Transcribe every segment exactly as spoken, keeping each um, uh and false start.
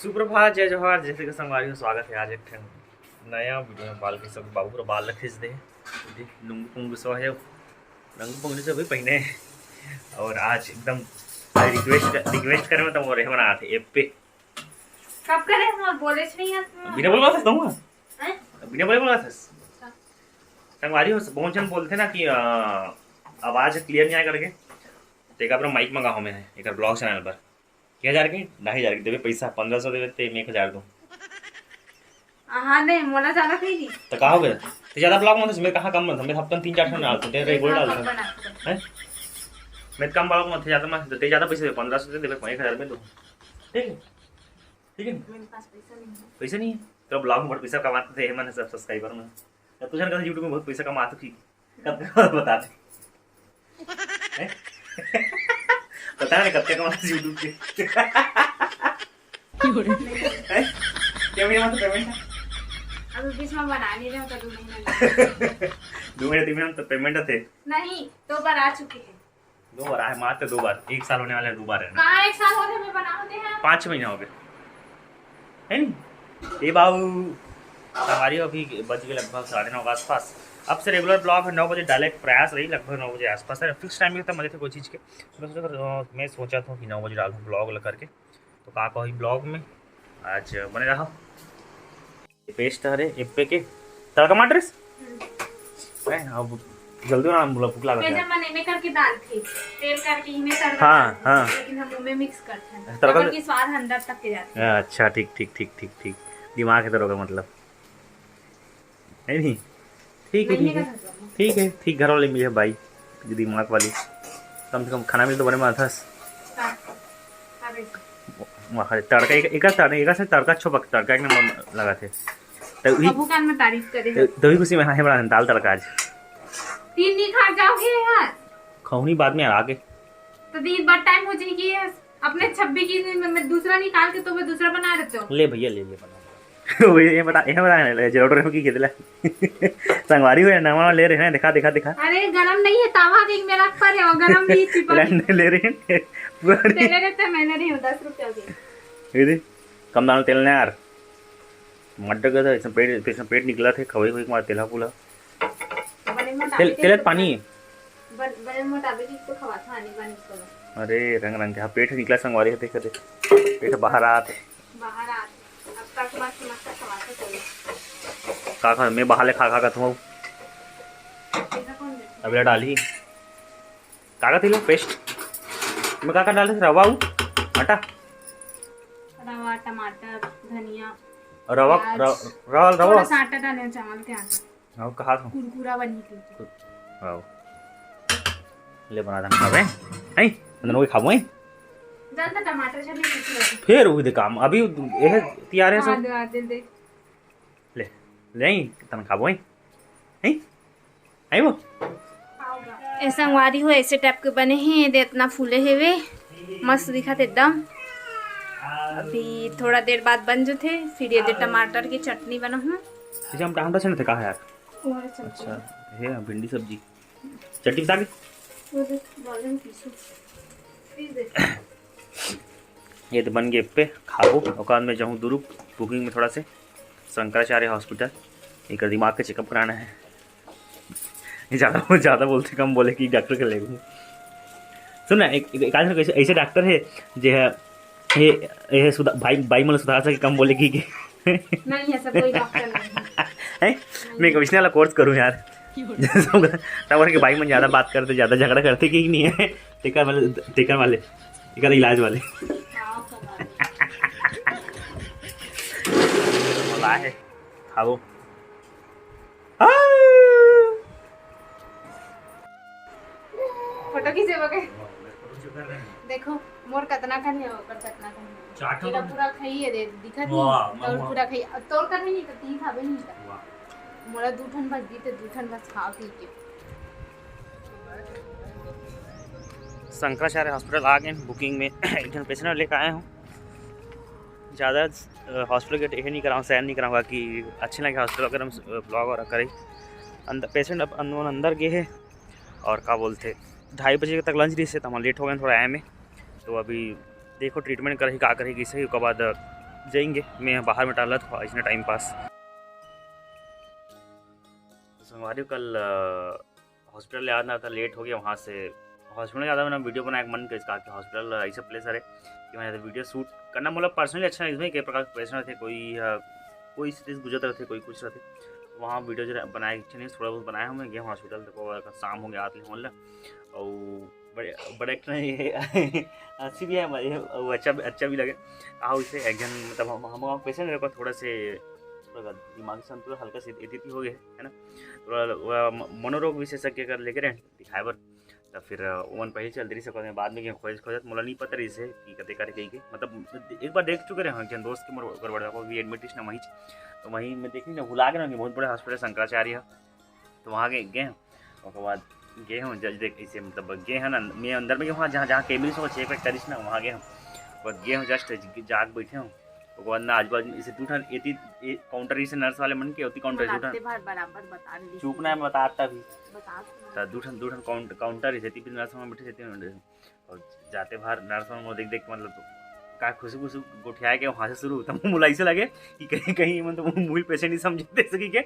सुप्रभात, जय जोहार, जय श्री कृष्ण संगवारी हो, स्वागत है आज एक ठन नया वीडियो में। बाल के सब बाबू पूरा बाल ला खींच दे, लुंगी पुंगी सब है, लुंगी पुंगी सब भी पहने हैं। और आज एकदम रिक्वेस्ट कर, रिक्वेस्ट करे में तो वो रहे बना थे एप पे। कब करे हम बोले नहीं है। बिना बोले बात हंसता हूँ। हैं? बिना बोले बात हंस। अच्छा। संगवारी हो, बहुत जन बोलते ना कि आ, आवाज क्लियर नहीं आया करके। तेका पर माइक मंगा हमें है एक ब्लॉग चैनल पर। के हजार के, ढाई हजार के देबे पैसा, पन्द्रह सौ देबे ते मैं एक हजार दूं। हाँ, नहीं, मोला ज्यादा कही नहीं। तो का हो गया? ते ज्यादा ब्लॉग में तो मैं कहाँ कम बनता, मैं हफ्ता में तीन चार ठन डालता, ते रेगुलर डालता। हैं? मैं कम ब्लॉग में थे ज्यादा, मैं ते ज्यादा पैसे दे, पन्द्रह सौ दे देबे, एक हजार में दो। ठीक है, ठीक है। मेरे पास पैसा नहीं है। पैसा नहीं है तो ब्लॉग में बहुत पैसा कमाते थे, मन सब सब्सक्राइबर में। तब तो जान YouTube में बहुत पैसा कमाते थे। कब बता दे। हैं? पता नहीं कब तक हमारे YouTube पे। हैं? क्या महीना तो पेमेंट है? अभी बीच में बना नहीं रहे हो तो दो महीने। दो महीने, तीन महीने तो पेमेंट थे। नहीं, दो बार आ चुके हैं। दो बार आए, मात्र दो बार, एक साल होने वाले हैं, दो बार है ना। कहाँ एक साल हो गए, मैं बना होते हैं। पाँच महीना हो गए, है नहीं? ए बाबू, हमारी अभी बज गए लगभग साढ़े नौ के आसपास। अब से रेगुलर ब्लॉग है, नौ बजे डाले के प्रयास रही, लगभग नौ बजे आसपास है। फिक्स टाइम में तो मजे थे कोई चीज़ के। सुबह सुबह, अ, मैं सोचा था कि नौ बजे डालूँ ब्लॉग ला करके, तो का कही ब्लॉग में आज बने रहा। पेस्ट हरे एप्पे के तड़का मार ड्रेस। हैं, अब जल्दी ना बोला, भूख लागत है। जब मन एमे करके डाल थी, तेल करके इमे तड़का हाँ, डाल थी, हाँ। लेकिन हम उमे मिक्स करते हैं। तड़का काबर से कि स्वाद अंदर तक के जाते हैं। अच्छा, ठीक, ठीक, ठीक, ठीक, ठीक। दिमाग है तोरो का मतलब। है नहीं? ठीक है, ठीक है। ठीक है, ठीक, घर वाले मिले भाई, दिमाग वाली। कम से कम खाना मिले तो बने माथस। हाँ, हाँ, बिल्कुल। वाह, तड़का, एक, एक तड़का, एक से तड़का अच्छो पक, तड़का एक नंबर लगा थे। तो ई, सबू कान में तारीफ करे। तो, तो ही खुशी में हाँ, है बड़ा दाल तड़का आज। तीन नहीं खा जाओगे यार। खौनी बाद में आगे। तो दिन भर टाइम हो जाएगी, अपने छब्बीस की दिन में मैं दूसरा निकाल के तो मैं दूसरा बना देते हो। ले भैया, ले, ले बना। वो ये बता, ये बता, ये जरूर रहो कि खेदला। संगवारी हुए ना, वहाँ ले रहे हैं, दिखा, दिखा, दिखा। अरे, गरम नहीं है, तावा देख मेरा पर है, वो गरम नहीं, चिपक ले, ले रहे हैं, पूरा नहीं। तेरे रहते, मैंने नहीं हूँ, दस रुपया की। ये दे, कम दाना तेल ना यार। मड्डा का था, इसमें पेट, इसमें पेट निकला थे, खवाई हुई मार तेला पुला। बने मोटा तेल, भी तेल तो पानी। बन-, बने मोटा भी तो खवा था, नहीं बन इसको। अरे, रंग रंग के, हाँ, पेट निकला संगवारी है, देख, देख। पेट बाहर आत। बाहर आत। अब तक मस्त, मस्त खवा था कोई। का खा, मैं बाहर ले खा, खा, खा, तुम। ऐसा कौन देता? अभी डाली। का का तिलो पेस्ट में का का डाले? रवा अउ आटा? रवा, टमाटर, धनिया, रवा, प्याज। रवा, रवा, रवा। थोड़ा सा आटा डाले, चावल के आटा। हाँ, कहा था? कुरकुरा बनी थी। हाँ। ले बना था खाबे। हैं? अंदर में खाबो, हैं? जानता टमाटर से भी कुछ नहीं। फिर वही दे काम। अभी ये तैयार है सब। हाँ, दे, दे, दे। ले, ले, तन खाबो, हैं? हैं? आई वो? ए संगवारी हो, ऐसे टाइप के बने हे, ये दे इतना फूले हेवे, मस्त दिखत एकदम। अभी थोड़ा देर बाद बन जथे, फिर ये दे टमाटर की चटनी बनाहूँ। अच्छा, हम टमाटर से नहीं थे, कहा यार? अच्छा, हे भिंडी सब्जी, चटनी बता के। ये तो बन गए पे खाबो, ओकर बाद में जाऊँ दुरुग बुकिंग में थोड़ा से शंकराचार्य हॉस्पिटल, एक दिमाग के चेकअप कराना है। ये ज़्यादा, ज़्यादा बोलते कम बोले कि डॉक्टर के ले गए। सुन ना, एक, एक आदमी ऐसे, ऐसे डॉक्टर है जो है, ये, ये सुधा-, भाई, भाई मन सुधार सके कम बोले कि, कि नहीं, ऐसा कोई डॉक्टर नहीं है। हैं? मैं कमिश्नर वाला कोर्स करूँ यार। जैसे होगा, तब उनके भाई मन ज़्यादा बात करते, ज़्यादा झगड़ा करते कि नहीं है? टेकर वाले, टेकर वाले, टेकर इलाज वाले। हाँ, सब आ गया। वाला है, खाओ। फोटो खींचे बगे। देखो, मोर कतना कन है, ओकर कतना कन है। चार ठो एला तो पूरा खाइए रे, दिखत वाह, नहीं, तोर वाह। पूरा खाइए। अब तोर कन नहीं, तो तीन खाबे नहीं था। वाह। मोला दू ठन बस दी, ते दू ठन बस खाओ, ठीक है। शंकराचार्य हॉस्पिटल आ गए बुकिंग में। एक ठन पेशेंट लेके आया हूँ। ज़्यादा, अ, हॉस्पिटल के ये नहीं कराऊँ, सैर नहीं कराऊँगा कि अच्छे लगे हॉस्पिटल वगैरह में, अ, ब्लॉग वगैरह करे। अंदर पेशेंट अब अन-, अंदर गए है और का बोलते, ढाई बजे तक लंच रही से, तो हम लेट हो गए थोड़ा आए में। तो अभी देखो ट्रीटमेंट करही, का करही, कैसे ही, ओकर बाद, अ, जाएंगे। मैं बाहर में टहलत हूँ, इसने टाइम पास। तो संगवारी, कल हॉस्पिटल याद ना था, लेट हो गया वहाँ से। हॉस्पिटल याद आवे ना, वीडियो बनाए के मन करिस, काकि हॉस्पिटल ऐसा प्लेस हरे कि वहाँ वीडियो शूट करना, मतलब, पर्सनली अच्छा नहीं, इसमें कई प्रकार के पेशेंट रहते, कोई अ, कोई स्थिति से गुजरत रहते, कोई कुछ रहते। वहाँ वीडियो जो बनाए, अच्छा नहीं, थोड़ा बहुत बनाए हमें, गए हॉस्पिटल, देखो, शाम हो गया, आते होन ला। और बड़े बड़े एक्टर है ये। हंसी भी है, ये, वो अच्छा भी, अच्छा भी लगे। का होइसे, एक जन, मतलब, हम हम पेशेंट रहे, थोड़ा से, थोड़ा दिमागी संतुलन हल्का से इति हो गया है ना, थोड़ा वो म-, मनोरोग विशेषज्ञ कर लेके रहे दिखाए बर। तब फिर अ, ओमन पहले चल रही से, बाद में गए खोज खोजत, मोला नहीं पता रही से कि कते करे कही के, मतलब, एक बार देख चुके रहे हैं, एक जन दोस्त के मोर ओकर बड़े पापा भी एडमिट रहिस ना वहीं, तो वहीं मैं देखनी ना, भुला गए ना कि बहुत बड़े हॉस्पिटल शंकराचार्य है, तो वहाँ गए गए हैं। ओकर बाद गए हूँ जज देख, ऐसे, मतलब, गए हैं ना, मैं अंदर में गए, वहाँ जहाँ जहाँ कैमरे से चेक वेक करिस ना, वहाँ गए हूँ। बस गए हूँ, जस्ट जाके बैठे हूँ। ओकर बाद ना आजू बाजू इसे दू ठन एती, ए, काउंटर इसे नर्स वाले मन के, ओती काउंटर दू ठन। बराबर बता रही चुप ना, मैं बता भी। बता तो। त दू ठन, दू ठन काउंट-, काउंटर इसे, एती भी नर्स मन बैठे, एती भी नर्स। और जाते बाहर नर्स मन मोला देख देख के, मतलब, का खुशी खुशी गोठिया के वहाँ से शुरू होता। मोला ऐसे लगे कि कहीं कहीं, मतलब, मुहिल पेशेंट नहीं समझे दे सकी के।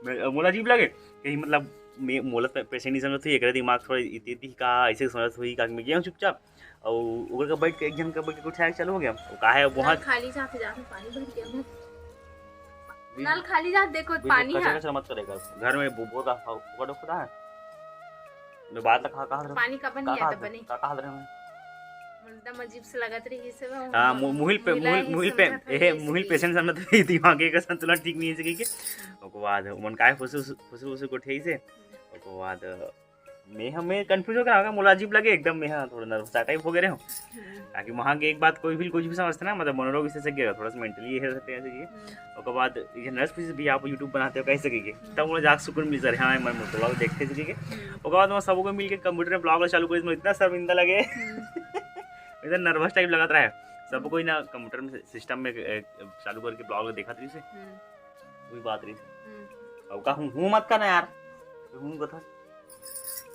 मैं, मोला अजीब लगे कहीं, मतलब, मैं मोला पेशेंट नहीं समझत हुई, एकरे दिमाग थोड़ा इति इति का ऐसे समझत हुई, का मैं गया हूँ चुपचाप। और ओकर का बैठ के, एक जन का बैठ के गोठिया के चालू हो गया। वो का है, वहाँ नल खाली जात है, जात में पानी भर गया है। बिन-, नल खाली जात, देखो, बिन पानी कचरा है। कचरा मत करेगा। घर में बो-, बोल रहा था, वो खुदा है। मैं बात कहा, कहा पानी का बन का गया कहा था, बने। का कहा रहे हैं? एकदम अजीब से लगत रही से वो। हाँ, मु-, मुहिल पे, मुहिला मुहिल, ही मुहिल पे, समझत रही ए, से मुहिल कि पेशेंट समझत रही थी, वहाँ के का संतुलन ठीक नहीं है, सकी के। ओकर बाद उमन काय खुशी, खुशी, खुशी गोठिया से। ओकर बाद मैं, हम, मैं कंफ्यूज हो गया, मोला अजीब लगे एकदम, मैं, हाँ, थोड़ा नर्वस टाइप हो गए रहे हूँ। हम्म। ताकि वहाँ के एक बात कोई भी, कुछ भी समझते ना, मतलब, मनोरोग विशेषज्ञ का थोड़ा सा मेंटली ये रहते हैं, ऐसे कि हम्म। ओकर बाद ये नर्स पूछे, "भी आप YouTube बनाते हो, कैसे की?" हम्म। तब मुझे जाके सुकून मिल रहा है, हाँ, मैं ब्लॉग देखते थे, ठीक है? हम्म। ओकर बाद मैं सबको मिलके कंप्यूटर में ब्लॉग चालू करी, मैं इतना शर्मिंदा लगे, हम्म। इतना नर्वस टाइप लगत रहा है। सब हम्म। कोई ना कंप्यूटर में, सिस्टम में, ए, चालू करके ब्लॉग देखत रही से। हम्म। वही बात रही से। हम्म। अब का हूँ, हूँ मत करना यार, हूँ कथा।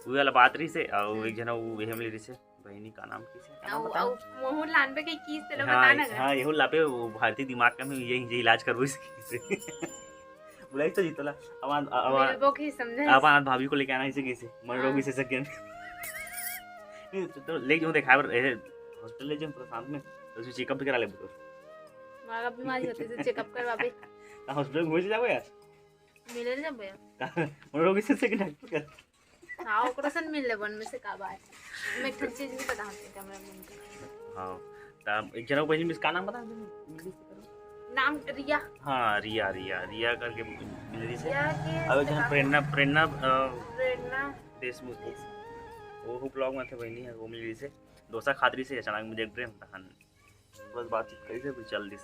वही वाला बात रही से, और हम्म। एक जना वो वही मिल रही से। बहिनी का नाम किसे? का नाम अउ, बताओ? अउ मोहन लानबे के किस तेला हाँ, बता ना गा। हाँ, यहू लापे, वो भारतीय दिमाग का में यही, यही इलाज करबो इसे किसे। बुलाई तो जीतला। अब आन-, अब आन-, मिलबो की समझे? अब आन भाभी को लेके आना इसे किसे? मनोरोग हाँ। विशेषज्ञ। नहीं, तो, तो ले जाऊँ दिखाए बर, ए, हॉस्पिटल ले जाऊँ प्रशांत में, तो उसे चेकअप भी करा ले तो। माँ का बीमारी होती है, तो चेकअप करवाबे। तो हॉस्पिटल घूमे से जाबो यार? मिले नहीं जाबो यार। मनोरोग विशेषज्ञ डॉक्टर का। हाँ, ओकरो से मिल लेबो, उनमें से का बात। मैं एक ठन चीज भी बता देते हैं, हमरा मन के। हाँ, त एक जना को पहले मिस का नाम बता दे, मिल से करो। नाम रिया। हाँ, रिया, रिया, रिया करके मिल रही से। रिया के अब एक जना का प्रेरणा, प्रेरणा, अ, प्रेरणा देशमुख। देशमुख। वो, वो ब्लॉग में थे, बहनी है, वो मिल रही से। डोसा खात रही से, अचानक में देख रहे हम, तहन बस बातचीत करी से, फिर चल दिस।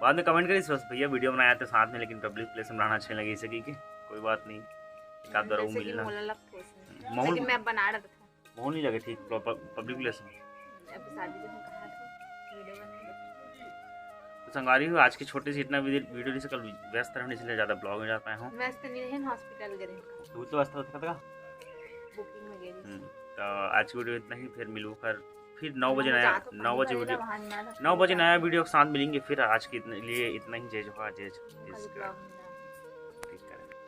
बाद में कमेंट करी से, "बस भैया वीडियो बनाया तो साथ में, लेकिन पब्लिक प्लेस में रहना अच्छे लगे इसे की के।" कोई बात नहीं, एक आध बार वो जैसे कि मिलना। मोला लग खुश नहीं। हम्म, मोहन लेकिन मैं बना रहा था। मोहन नहीं लगे ठीक, प्रॉपर पब्लिक प्लेस में। अभी शादी के हम कहा था, वीडियो बनाएंगे। तो संगवारी हो, आज की छोटी सी इतना वीडियो, वीडियो नहीं से कल व्यस्त रहने, इसलिए ज़्यादा ब्लॉग में जा पाए हूँ। व्यस्त नहीं रहे, हॉस्पिटल गए रहे। तू तो व्यस्त रहता था। बुकिंग में गए रहे। हम्म, तो आज की वीडियो इतना ही, फिर मिलूँ कर फिर नौ बजे नौ नया, जात हो, नौ बजे पानी वीडियो, पड़ेगा, वहाँ ना नौ बजे जाओ। नया वीडियो के साथ मिलेंगे। फिर आज के इतने लिए इतना ही। जय जोहार, जय छत्तीसगढ़।